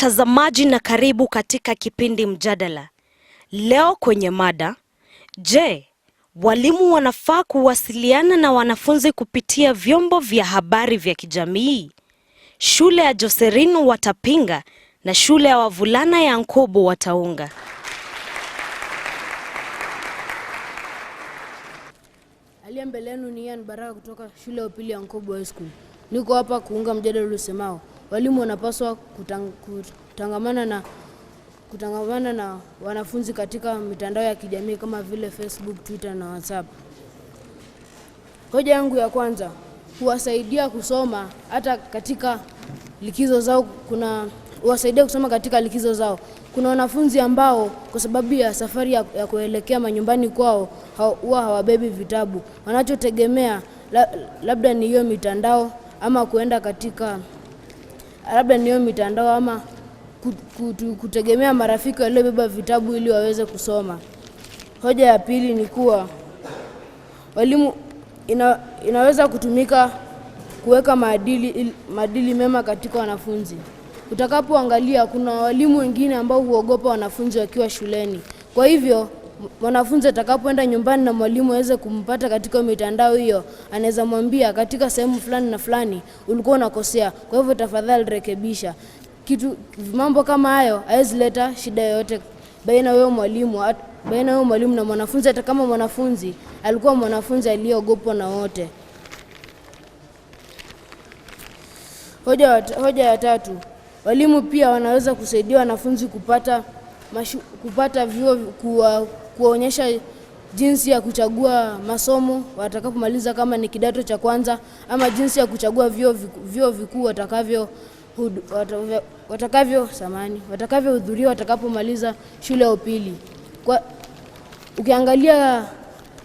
Mtazamaji na karibu katika kipindi Mjadala. Leo kwenye mada, je, walimu wanafaa kuwasiliana na wanafunzi kupitia vyombo vya habari vya kijamii? Shule ya Joserin watapinga na shule ya wavulana ya Nkobo wataunga. Aliye mbele yenu ni Ian Baraka kutoka shule ya upili ya Nkobo High School. Niko hapa kuunga mjadala usemao walimu wanapaswa kutangamana na wanafunzi katika mitandao ya kijamii kama vile Facebook, Twitter na WhatsApp. Hoja yangu ya kwanza, huwasaidia kusoma hata katika likizo zao. Kuna huwasaidia kusoma katika likizo zao. Kuna wanafunzi ambao kwa sababu ya safari ya kuelekea manyumbani kwao huwa hawabebi vitabu. Wanachotegemea labda ni hiyo mitandao ama kuenda katika labda ni hiyo mitandao ama kutegemea marafiki waliobeba vitabu ili waweze kusoma. Hoja ya pili ni kuwa walimu inaweza kutumika kuweka maadili mema katika wanafunzi. Utakapoangalia kuna walimu wengine ambao huogopa wanafunzi wakiwa shuleni. Kwa hivyo mwanafunzi atakapoenda nyumbani na mwalimu aweze kumpata katika mitandao hiyo, anaweza mwambia katika sehemu fulani na fulani ulikuwa unakosea, kwa hivyo tafadhali rekebisha. Mambo kama hayo haiwezi leta shida yoyote baina wewe mwalimu, baina wewe mwalimu na mwanafunzi, hata kama mwanafunzi alikuwa mwanafunzi aliyeogopwa na wote. Hoja ya tatu, walimu pia wanaweza kusaidia wanafunzi kupata vyuo, kuwaonyesha jinsi ya kuchagua masomo watakapomaliza kama ni kidato cha kwanza, ama jinsi ya kuchagua vyuo vikuu watakavyohudhuria watakapomaliza shule ya upili. Kwa ukiangalia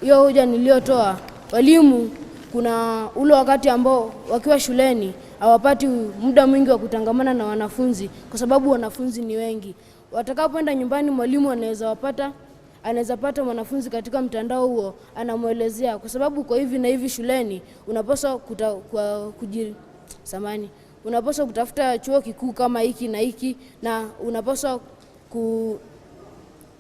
hiyo hoja niliyotoa, walimu kuna ule wakati ambao wakiwa shuleni hawapati muda mwingi wa kutangamana na wanafunzi kwa sababu wanafunzi ni wengi. Watakapoenda nyumbani, mwalimu anaweza pata mwanafunzi katika mtandao huo, anamuelezea kwa sababu kwa hivi na hivi shuleni unapaswa unapaswa kutafuta chuo kikuu kama hiki na hiki, na unapaswa ku-,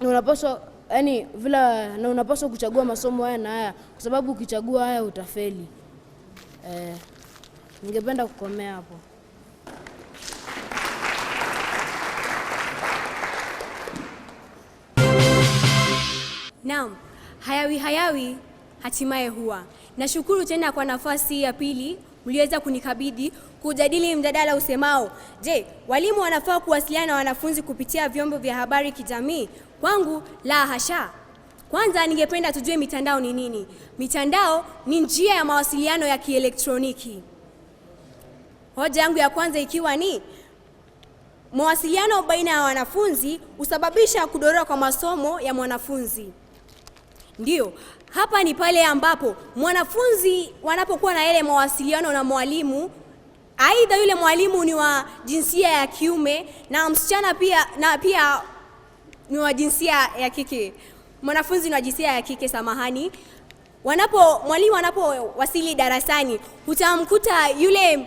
unapaswa, yani vile, na unapaswa kuchagua masomo haya na haya kwa sababu ukichagua haya utafeli. Ningependa kukomea hapo. Naam, hayawi hayawi hatimaye huwa. Nashukuru tena kwa nafasi ya pili mliweza kunikabidhi kujadili mjadala usemao, je, walimu wanafaa kuwasiliana na wanafunzi kupitia vyombo vya habari kijamii? Kwangu la hasha. Kwanza ningependa tujue mitandao ni nini. Mitandao ni njia ya mawasiliano ya kielektroniki. Hoja yangu ya kwanza ikiwa ni mawasiliano baina ya wanafunzi husababisha kudorora kwa masomo ya mwanafunzi. Ndio, hapa ni pale ambapo mwanafunzi wanapokuwa na yale mawasiliano na mwalimu, aidha yule mwalimu ni wa jinsia ya kiume na msichana pia, na pia ni wa jinsia ya kike. Mwanafunzi ni wa jinsia ya kike, samahani. Mwalimu anapowasili darasani, utamkuta yule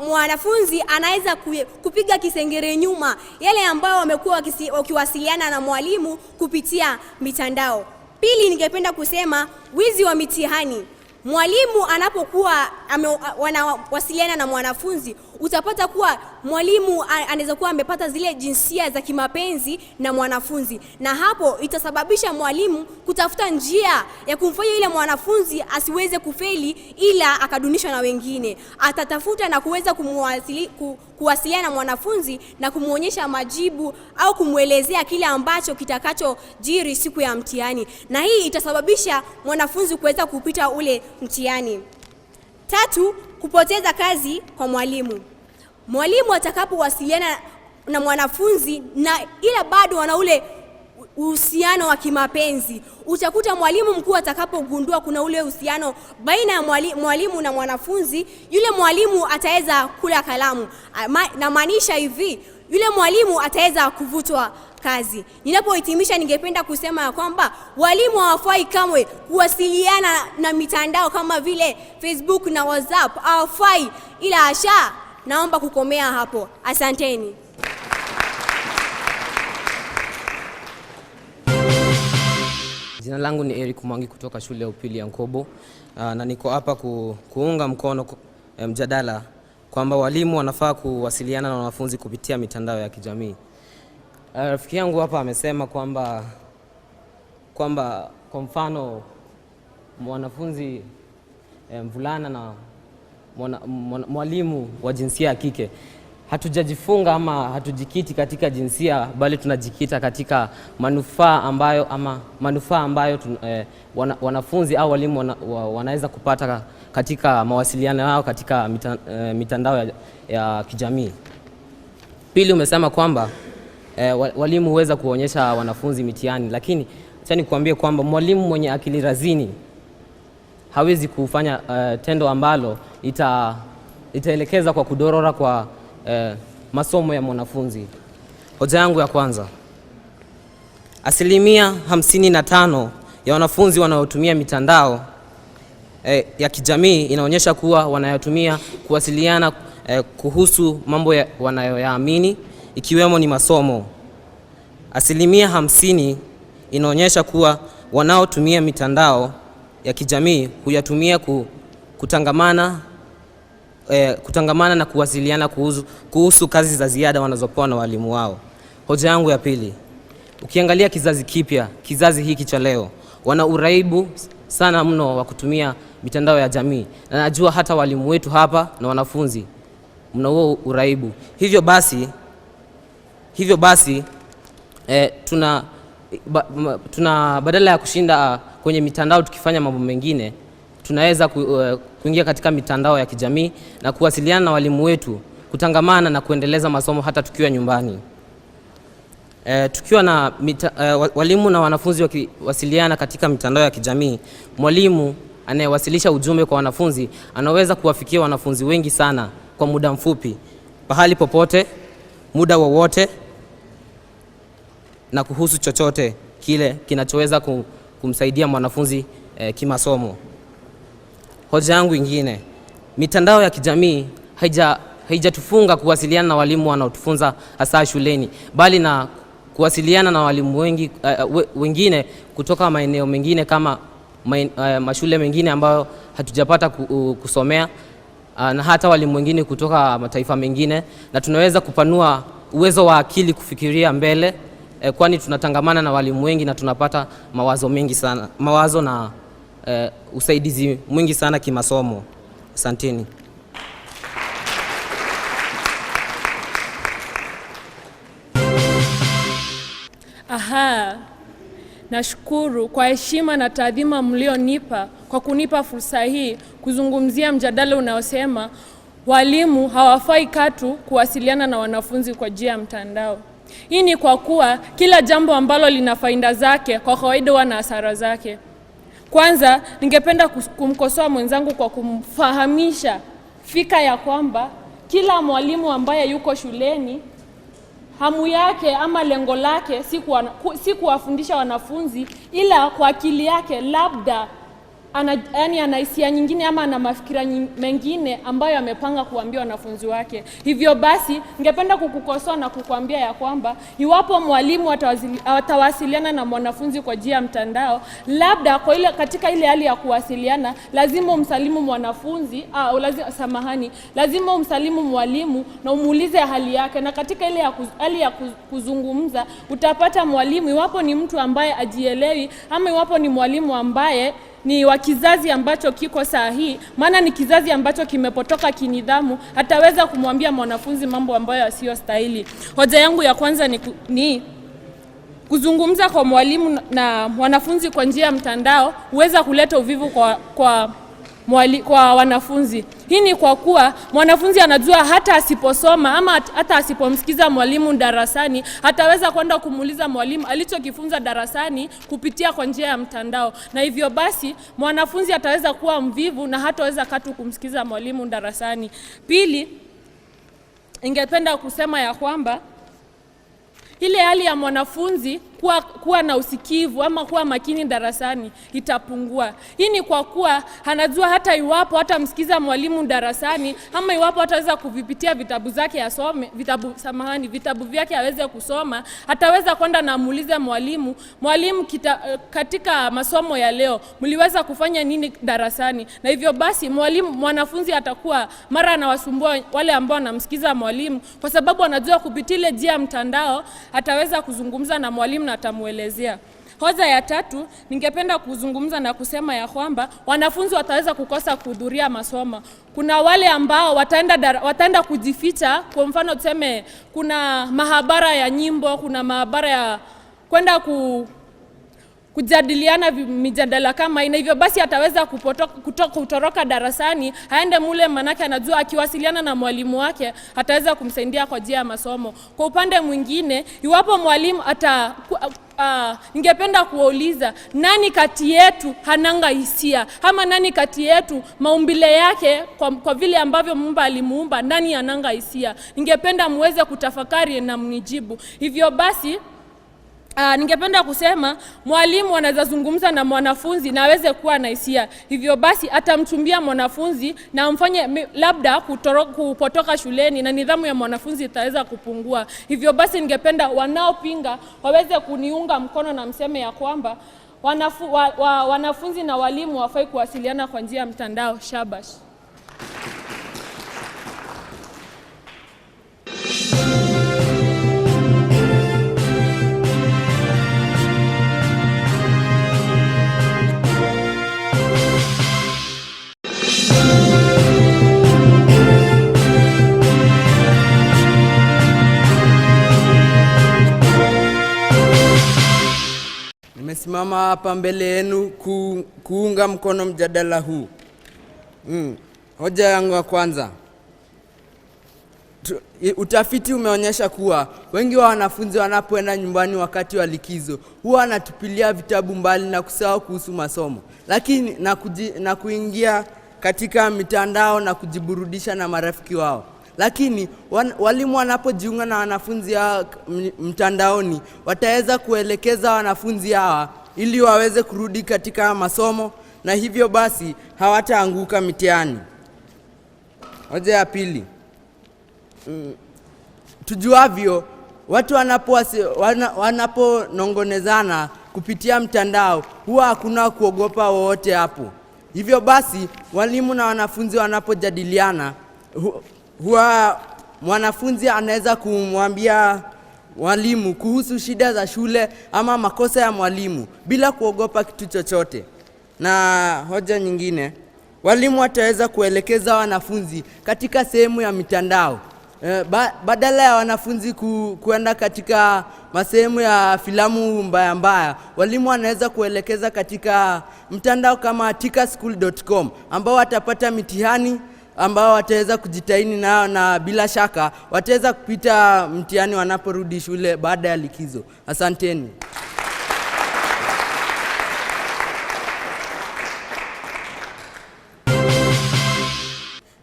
mwanafunzi anaweza kupiga kisengere nyuma yale ambayo wamekuwa wakiwasiliana na mwalimu kupitia mitandao. Pili, ningependa kusema wizi wa mitihani. Mwalimu anapokuwa wanawasiliana na mwanafunzi, utapata kuwa mwalimu anaweza kuwa amepata zile jinsia za kimapenzi na mwanafunzi, na hapo itasababisha mwalimu kutafuta njia ya kumfanya yule mwanafunzi asiweze kufeli ila akadunishwa na wengine. Atatafuta na kuweza kuwasiliana na mwanafunzi na kumuonyesha majibu au kumuelezea kile ambacho kitakachojiri siku ya mtihani, na hii itasababisha mwanafunzi kuweza kupita ule mtihani. Tatu, kupoteza kazi kwa mwalimu. Mwalimu atakapowasiliana na mwanafunzi na ila bado wana ule uhusiano wa kimapenzi, utakuta mwalimu mkuu atakapogundua kuna ule uhusiano baina ya mwalimu na mwanafunzi, yule mwalimu ataweza kula kalamu. Namaanisha hivi, yule mwalimu ataweza kuvutwa kazi. Ninapohitimisha, ningependa kusema ya kwamba walimu hawafai kamwe kuwasiliana na mitandao kama vile Facebook na WhatsApp, hawafai, ila asha naomba kukomea hapo. Asanteni. Jina langu ni Eric Mwangi kutoka shule ya upili ya Nkobo, na niko hapa kuunga mkono mjadala kwamba walimu wanafaa kuwasiliana na wanafunzi kupitia mitandao ya kijamii. Rafiki yangu hapa amesema kwamba kwa mfano mwanafunzi mvulana na mwalimu wa jinsia ya kike, hatujajifunga ama hatujikiti katika jinsia, bali tunajikita katika manufaa ambayo ama manufaa ambayo wanafunzi au walimu wanaweza kupata katika mawasiliano yao katika mitandao ya kijamii. Pili, umesema kwamba walimu huweza kuonyesha wanafunzi mitihani, lakini acha nikuambie kwamba mwalimu mwenye akili razini hawezi kufanya tendo ambalo itaelekeza kwa kudorora kwa masomo ya mwanafunzi. Hoja yangu ya kwanza, 55% ya wanafunzi wanaotumia mitandao ya kijamii inaonyesha kuwa wanayotumia kuwasiliana kuhusu mambo wanayoyaamini ikiwemo ni masomo. 50% inaonyesha kuwa wanaotumia mitandao ya kijamii huyatumia kutangamana na kuwasiliana kuhusu kazi za ziada wanazopewa na walimu wao. Hoja yangu ya pili, ukiangalia kizazi kipya, kizazi hiki cha leo, wana uraibu sana mno wa kutumia mitandao ya jamii, na najua hata walimu wetu hapa na wanafunzi mna huo uraibu. Hivyo basi tuna badala ya kushinda kwenye mitandao tukifanya mambo mengine, tunaweza kuingia katika mitandao ya kijamii na kuwasiliana na walimu wetu, kutangamana na kuendeleza masomo hata tukiwa nyumbani. Tukiwa na walimu na wanafunzi wakiwasiliana katika mitandao ya kijamii, mwalimu anayewasilisha ujumbe kwa wanafunzi anaweza kuwafikia wanafunzi wengi sana kwa muda mfupi, pahali popote, muda wowote, na kuhusu chochote kile kinachoweza kumsaidia mwanafunzi kimasomo. Hoja yangu ingine, mitandao ya kijamii haijatufunga kuwasiliana na walimu wanaotufunza hasa shuleni, bali na kuwasiliana na walimu wengi, wengine kutoka maeneo mengine kama mashule mengine ambayo hatujapata kusomea, na hata walimu wengine kutoka mataifa mengine, na tunaweza kupanua uwezo wa akili kufikiria mbele, kwani tunatangamana na walimu wengi na tunapata mawazo mengi sana, mawazo na usaidizi mwingi sana kimasomo. Asanteni. Aha, nashukuru kwa heshima na taadhima mlionipa kwa kunipa fursa hii kuzungumzia mjadala unaosema walimu hawafai katu kuwasiliana na wanafunzi kwa njia ya mtandao. Hii ni kwa kuwa kila jambo ambalo lina faida zake kwa kawaida huwa na hasara zake. Kwanza, ningependa kumkosoa mwenzangu kwa kumfahamisha fika ya kwamba kila mwalimu ambaye yuko shuleni hamu yake ama lengo lake si kuwafundisha wanafunzi, ila kwa akili yake labda ana hisia nyingine ama ana mafikira mengine ambayo amepanga kuambia wanafunzi wake. Hivyo basi ningependa kukukosoa na kukuambia ya kwamba iwapo mwalimu atawasiliana na mwanafunzi kwa njia ya mtandao, labda kwa ile, katika ile hali ya kuwasiliana lazima umsalimu mwanafunzi, lazima umsalimu mwalimu na umuulize hali yake, na katika ile hali ya kuzungumza utapata mwalimu iwapo ni mtu ambaye ajielewi ama iwapo ni mwalimu ambaye ni wa kizazi ambacho kiko sahihi, maana ni kizazi ambacho kimepotoka kinidhamu, hataweza kumwambia mwanafunzi mambo ambayo yasiyostahili. Hoja yangu ya kwanza ni kuzungumza kwa mwalimu na mwanafunzi kwa njia ya mtandao huweza kuleta uvivu kwa wanafunzi. Hii ni kwa kuwa mwanafunzi anajua hata asiposoma ama hata asipomsikiza mwalimu darasani, ataweza kwenda kumuuliza mwalimu alichokifunza darasani kupitia kwa njia ya mtandao. Na hivyo basi mwanafunzi ataweza kuwa mvivu na hataweza katu kumsikiza mwalimu darasani. Pili, ningependa kusema ya kwamba ile hali ya mwanafunzi kuwa na usikivu ama kuwa makini darasani itapungua. Hii ni kwa kuwa anajua hata iwapo hatamsikiza mwalimu darasani ama iwapo hataweza kuvipitia vitabu zake asome, vitabu vyake aweze kusoma, ataweza kwenda na amuulize mwalimu, mwalimu katika masomo ya leo mliweza kufanya nini darasani? Na hivyo basi mwanafunzi atakuwa mara anawasumbua wale ambao wanamsikiza mwalimu, kwa sababu anajua kupitia ile njia ya mtandao ataweza kuzungumza na mwalimu na atamuelezea. Hoja ya tatu, ningependa kuzungumza na kusema ya kwamba wanafunzi wataweza kukosa kuhudhuria masomo. Kuna wale ambao wataenda kujificha. Kwa mfano tuseme kuna mahabara ya nyimbo, kuna mahabara ya kwenda kujadiliana mijadala kama ina, hivyo basi ataweza kutoroka darasani aende mule, manake anajua akiwasiliana na mwalimu wake ataweza kumsaidia kwa njia ya masomo. Kwa upande mwingine, iwapo mwalimu ningependa kuwauliza, nani kati yetu hananga hisia ama nani kati yetu maumbile yake kwa vile ambavyo Muumba alimuumba, nani hananga hisia? Ningependa muweze kutafakari na mnijibu. Hivyo basi ningependa kusema mwalimu anaweza zungumza na mwanafunzi na aweze kuwa na hisia. Hivyo basi atamchumbia mwanafunzi na amfanye labda kupotoka shuleni na nidhamu ya mwanafunzi itaweza kupungua. Hivyo basi ningependa wanaopinga waweze kuniunga mkono na mseme ya kwamba wanafunzi na walimu hawafai kuwasiliana kwa njia ya mtandao. Shabash. Nimesimama hapa mbele yenu kuunga mkono mjadala huu. Hoja yangu ya kwanza. Utafiti umeonyesha kuwa wengi wa wanafunzi wanapoenda nyumbani wakati wa likizo huwa wanatupilia vitabu mbali na kusahau kuhusu masomo, lakini na kuingia katika mitandao na kujiburudisha na marafiki wao. Lakini walimu wanapojiunga na wanafunzi hawa mtandaoni wataweza kuelekeza wanafunzi hawa ili waweze kurudi katika masomo, na hivyo basi hawataanguka mitihani. Hoja ya pili. Tujuavyo, watu wanaponongonezana kupitia mtandao huwa hakuna kuogopa wowote hapo. Hivyo basi walimu na wanafunzi wanapojadiliana huwa mwanafunzi anaweza kumwambia mwalimu kuhusu shida za shule ama makosa ya mwalimu bila kuogopa kitu chochote. Na hoja nyingine, walimu wataweza kuelekeza wanafunzi katika sehemu ya mitandao. Badala ya wanafunzi kuenda katika masehemu ya filamu mbaya mbaya, walimu wanaweza kuelekeza katika mtandao kama tikaschool.com ambao watapata mitihani ambao wataweza kujitahidi nao, na bila shaka wataweza kupita mtihani wanaporudi shule baada ya likizo. Asanteni.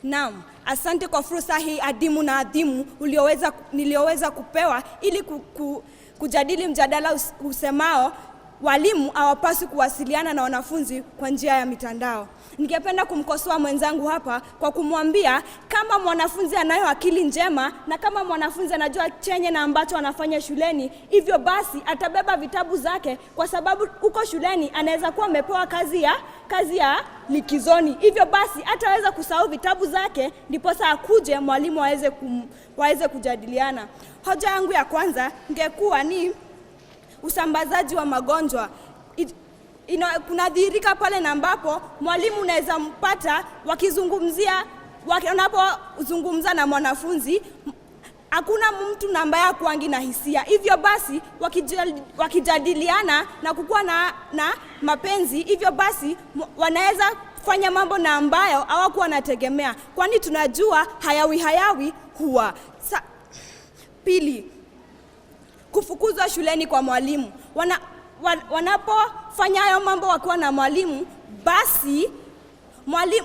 Naam, asante kwa fursa hii adimu na adhimu nilioweza kupewa ili kujadili mjadala usemao walimu hawapaswi kuwasiliana na wanafunzi kwa njia ya mitandao. Ningependa kumkosoa mwenzangu hapa kwa kumwambia kama mwanafunzi anayo akili njema na kama mwanafunzi anajua chenye na ambacho anafanya shuleni, hivyo basi atabeba vitabu zake, kwa sababu huko shuleni anaweza kuwa amepewa kazi ya likizoni. Hivyo basi ataweza kusahau vitabu zake, ndiposa akuje mwalimu waweze kujadiliana. Hoja yangu ya kwanza ingekuwa ni usambazaji wa magonjwa. Kunadhihirika pale na ambapo mwalimu unaweza mpata wanapozungumza na mwanafunzi, hakuna mtu na ambaye hakuangi na hisia. Hivyo basi wakijadiliana na kukuwa na mapenzi, hivyo basi wanaweza kufanya mambo na ambayo hawakuwa wanategemea, kwani tunajua hayawi hayawi huwa. Pili, kufukuzwa shuleni kwa mwalimu. Wanapofanya hayo mambo wakiwa na mwalimu, basi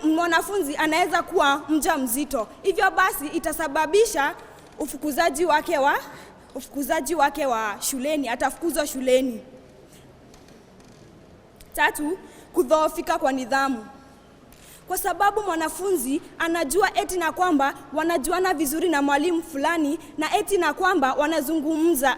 mwanafunzi anaweza kuwa mjamzito. Hivyo basi itasababisha ufukuzaji wake wa ufukuzaji wake wa shuleni, atafukuzwa shuleni. Tatu, kudhoofika kwa nidhamu. Kwa sababu mwanafunzi anajua eti na kwamba wanajuana vizuri na mwalimu fulani, na eti na kwamba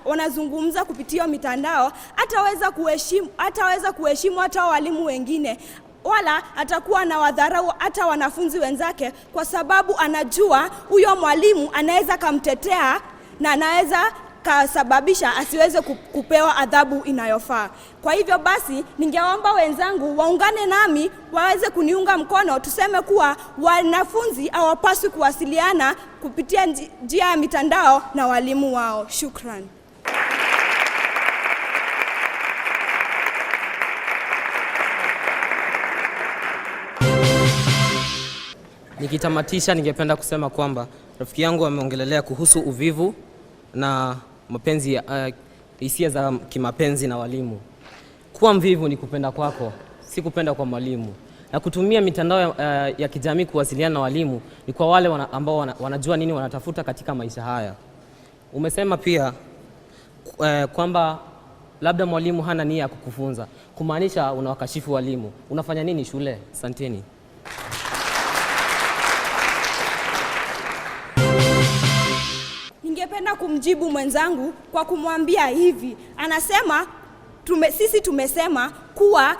wanazungumza kupitia mitandao, hataweza kuheshimu hata walimu wengine, wala atakuwa na wadharau hata wanafunzi wenzake, kwa sababu anajua huyo mwalimu anaweza kumtetea na anaweza kasababisha asiweze kupewa adhabu inayofaa. Kwa hivyo basi, ningeomba wenzangu waungane nami waweze kuniunga mkono, tuseme kuwa wanafunzi hawapaswi kuwasiliana kupitia njia ya mitandao na walimu wao. Shukran. Nikitamatisha, ningependa kusema kwamba rafiki yangu ameongelelea kuhusu uvivu na mapenzi ya hisia za kimapenzi na walimu. Kuwa mvivu ni kupenda kwako, si kupenda kwa mwalimu. Na kutumia mitandao ya kijamii kuwasiliana na walimu ni kwa wale ambao wanajua nini wanatafuta katika maisha haya. Umesema pia kwamba labda mwalimu hana nia ya kukufunza, kumaanisha unawakashifu walimu. Unafanya nini shule? Asanteni. Ningependa kumjibu mwenzangu kwa kumwambia hivi. Anasema sisi tumesema kuwa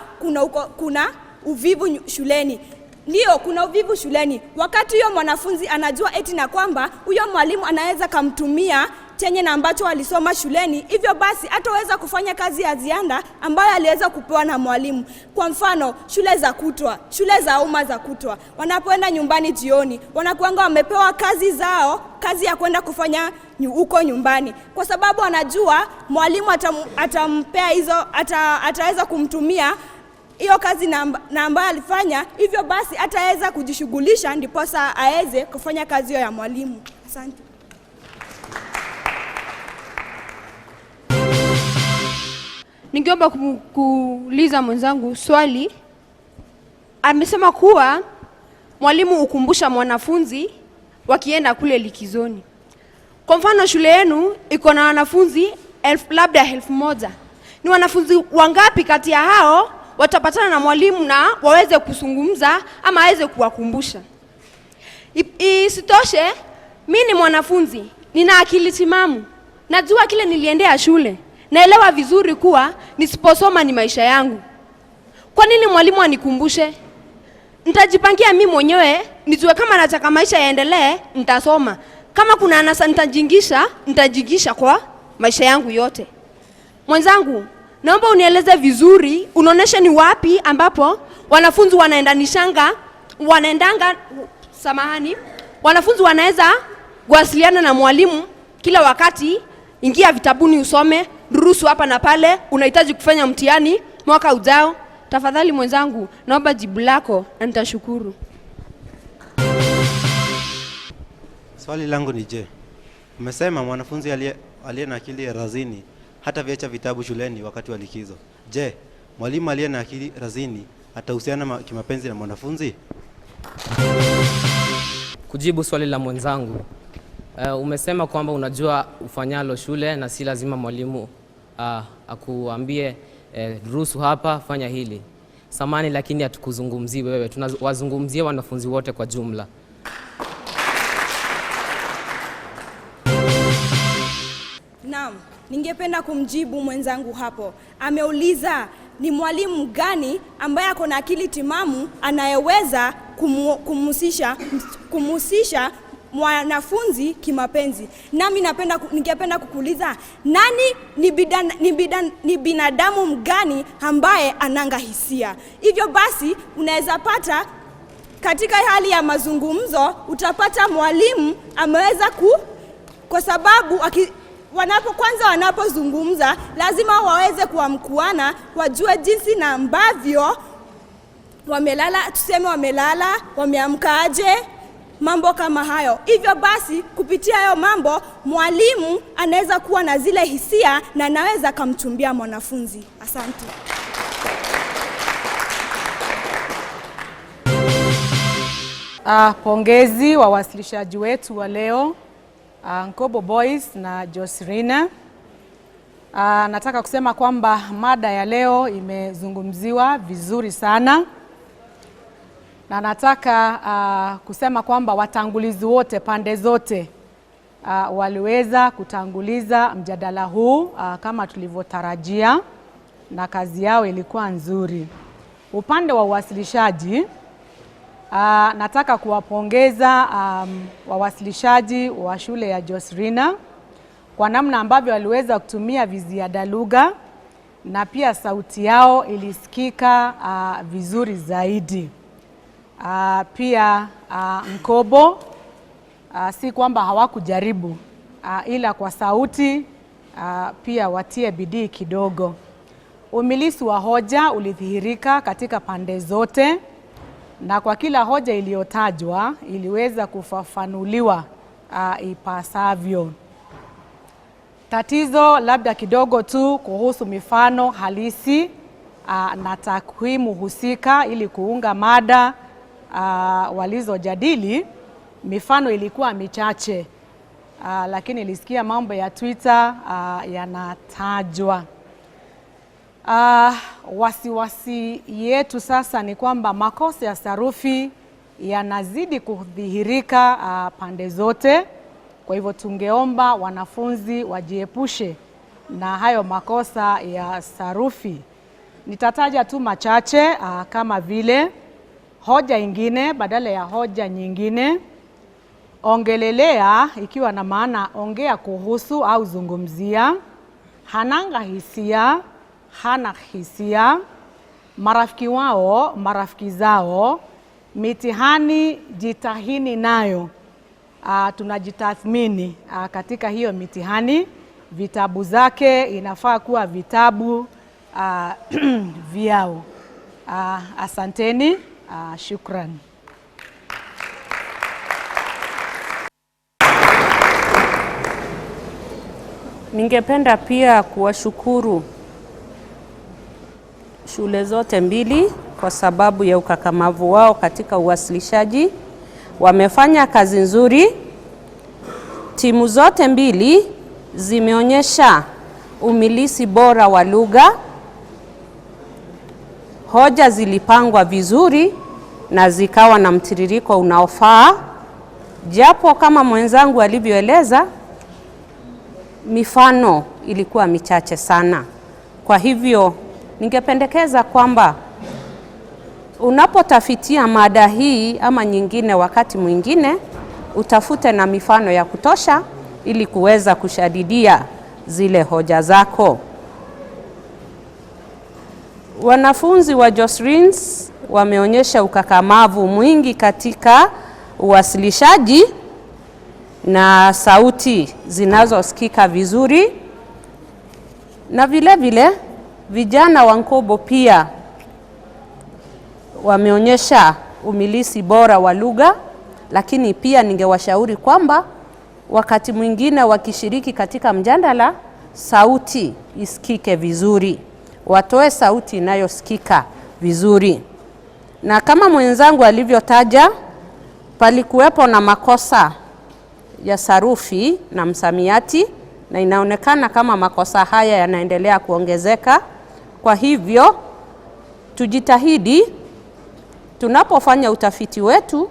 kuna uvivu shuleni. Ndio, kuna uvivu shuleni. Wakati huyo mwanafunzi anajua eti na kwamba huyo mwalimu anaweza kumtumia chenye na ambacho alisoma shuleni, hivyo basi hataweza kufanya kazi ya ziada ambayo aliweza kupewa na mwalimu. Kwa mfano, shule za kutwa, shule za umma za kutwa, wanapoenda nyumbani jioni, wanakuanga wamepewa kazi zao, kazi ya kwenda kufanya huko nyumbani, kwa sababu anajua mwalimu atampea hizo, ataweza kumtumia hiyo kazi na ambayo alifanya, hivyo basi ataweza kujishughulisha ndiposa aweze kufanya kazi hiyo ya mwalimu. Asante. Ningeomba kuuliza mwenzangu swali. Amesema kuwa mwalimu hukumbusha mwanafunzi wakienda kule likizoni. Kwa mfano shule yenu iko na wanafunzi labda 1000. Ni wanafunzi wangapi kati ya hao watapatana na mwalimu na waweze kuzungumza ama aweze kuwakumbusha? Isitoshe, mimi ni mwanafunzi, nina akili timamu. Najua kile niliendea shule. Naelewa vizuri kuwa nisiposoma ni maisha yangu. Kwa nini mwalimu anikumbushe? Nitajipangia mimi mwenyewe, nijue kama nataka maisha yaendelee, nitasoma. Kama kuna anasa nitajingisha kwa maisha yangu yote. Mwenzangu, naomba unieleze vizuri, unaonesha ni wapi ambapo wanafunzi wanafunzi wanaweza kuwasiliana na mwalimu kila wakati. Ingia vitabuni usome, durusu hapa na pale, unahitaji kufanya mtihani mwaka ujao. Tafadhali mwenzangu, naomba jibu lako na nitashukuru. Swali langu ni je, umesema mwanafunzi aliye na akili razini hata viacha vitabu shuleni wakati wa likizo. Je, mwalimu aliye na akili razini atahusiana kimapenzi na mwanafunzi? Kujibu swali la mwenzangu, umesema kwamba unajua ufanyalo shule na si lazima mwalimu akuambie ruhusu hapa, fanya hili. Samani, lakini hatukuzungumzii wewe, tunawazungumzia wanafunzi wote kwa jumla. Naam, ningependa kumjibu mwenzangu hapo. Ameuliza ni mwalimu gani ambaye ako na akili timamu anayeweza kumhusisha mwanafunzi kimapenzi. Nami ningependa kukuuliza, nani ni binadamu mgani ambaye ananga hisia? Hivyo basi unaweza pata katika hali ya mazungumzo, utapata mwalimu ameweza kwa sababu wanapozungumza lazima waweze kuamkuana, wajue jinsi na ambavyo wamelala, tuseme wamelala, wameamkaje, mambo kama hayo. Hivyo basi kupitia hayo mambo mwalimu anaweza kuwa na zile hisia na anaweza kumchumbia mwanafunzi. Asante. Pongezi wawasilishaji wetu wa leo. Nkobo Boys na Josrina. Nataka kusema kwamba mada ya leo imezungumziwa vizuri sana, na nataka kusema kwamba watangulizi wote pande zote waliweza kutanguliza mjadala huu kama tulivyotarajia, na kazi yao ilikuwa nzuri. Upande wa uwasilishaji, nataka kuwapongeza wawasilishaji wa shule ya Josrina kwa namna ambavyo waliweza kutumia viziada lugha na pia sauti yao ilisikika vizuri zaidi. Pia Nkobo, si kwamba hawakujaribu, ila kwa sauti pia watie bidii kidogo. Umilisi wa hoja ulidhihirika katika pande zote, na kwa kila hoja iliyotajwa iliweza kufafanuliwa ipasavyo. Tatizo labda kidogo tu kuhusu mifano halisi na takwimu husika ili kuunga mada walizojadili. Mifano ilikuwa michache, lakini nilisikia mambo ya Twitter yanatajwa. Wasiwasi yetu sasa ni kwamba makosa ya sarufi yanazidi kudhihirika pande zote. Kwa hivyo tungeomba wanafunzi wajiepushe na hayo makosa ya sarufi. Nitataja tu machache kama vile hoja ingine badala ya hoja nyingine, ongelelea ikiwa na maana ongea kuhusu au zungumzia, hananga hisia, hana hisia, marafiki wao, marafiki zao, mitihani jitahini nayo. Tunajitathmini katika hiyo mitihani. Vitabu zake inafaa kuwa vitabu vyao. Asanteni, shukran. Ningependa pia kuwashukuru shule zote mbili kwa sababu ya ukakamavu wao katika uwasilishaji. Wamefanya kazi nzuri. Timu zote mbili zimeonyesha umilisi bora wa lugha. Hoja zilipangwa vizuri na zikawa na mtiririko unaofaa, japo kama mwenzangu alivyoeleza, mifano ilikuwa michache sana. Kwa hivyo ningependekeza kwamba unapotafitia mada hii ama nyingine wakati mwingine, utafute na mifano ya kutosha ili kuweza kushadidia zile hoja zako. Wanafunzi wa Josrins wameonyesha ukakamavu mwingi katika uwasilishaji na sauti zinazosikika vizuri, na vile vile vijana wa Nkobo pia wameonyesha umilisi bora wa lugha, lakini pia ningewashauri kwamba wakati mwingine wakishiriki katika mjadala, sauti isikike vizuri, watoe sauti inayosikika vizuri. Na kama mwenzangu alivyotaja, palikuwepo na makosa ya sarufi na msamiati, na inaonekana kama makosa haya yanaendelea kuongezeka. Kwa hivyo tujitahidi tunapofanya utafiti wetu,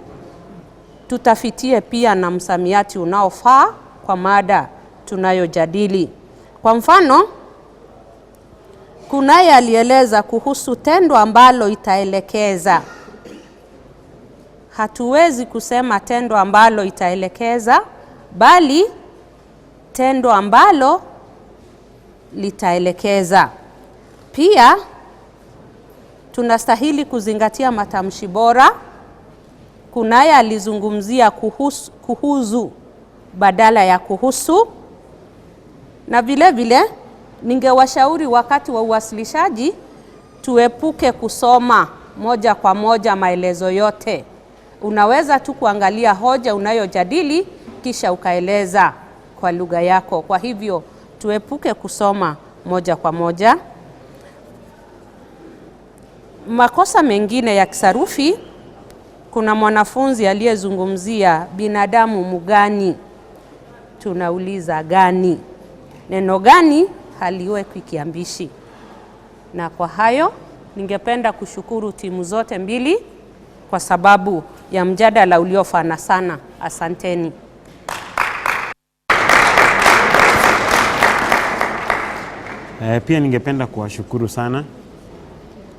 tutafitie pia na msamiati unaofaa kwa mada tunayojadili. Kwa mfano, kunaye alieleza kuhusu tendo ambalo itaelekeza. Hatuwezi kusema tendo ambalo itaelekeza, bali tendo ambalo litaelekeza. Pia tunastahili kuzingatia matamshi bora. Kunaye alizungumzia kuhuzu badala ya kuhusu. Na vile vile ningewashauri wakati wa uwasilishaji tuepuke kusoma moja kwa moja maelezo yote. Unaweza tu kuangalia hoja unayojadili kisha ukaeleza kwa lugha yako. Kwa hivyo tuepuke kusoma moja kwa moja. Makosa mengine ya kisarufi, kuna mwanafunzi aliyezungumzia binadamu mugani. Tunauliza gani. Neno gani haliwekwi kiambishi. Na kwa hayo ningependa kushukuru timu zote mbili kwa sababu ya mjadala uliofana sana. Asanteni. Pia ningependa kuwashukuru sana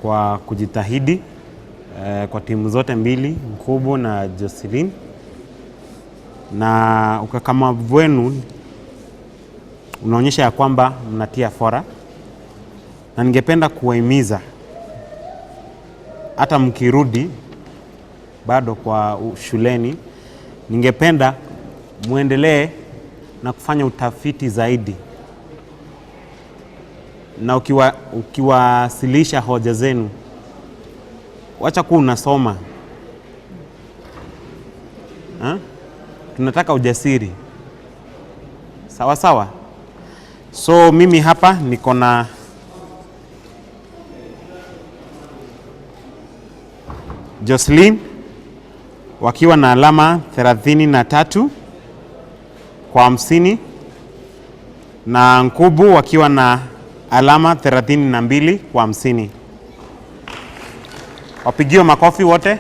kwa kujitahidi kwa timu zote mbili, Nkubu na Jocelyn, na ukakamavu wenu unaonyesha ya kwamba mnatia fora, na ningependa kuwahimiza hata mkirudi bado kwa shuleni, ningependa muendelee na kufanya utafiti zaidi, na ukiwasilisha hoja zenu, wacha kuwa unasoma. Ha? Tunataka ujasiri. Sawa sawa. So mimi hapa niko na Jocelyn wakiwa na alama 33 kwa 50 na Nkubu wakiwa na alama 32 kwa 50. Wapigiwe makofi wote.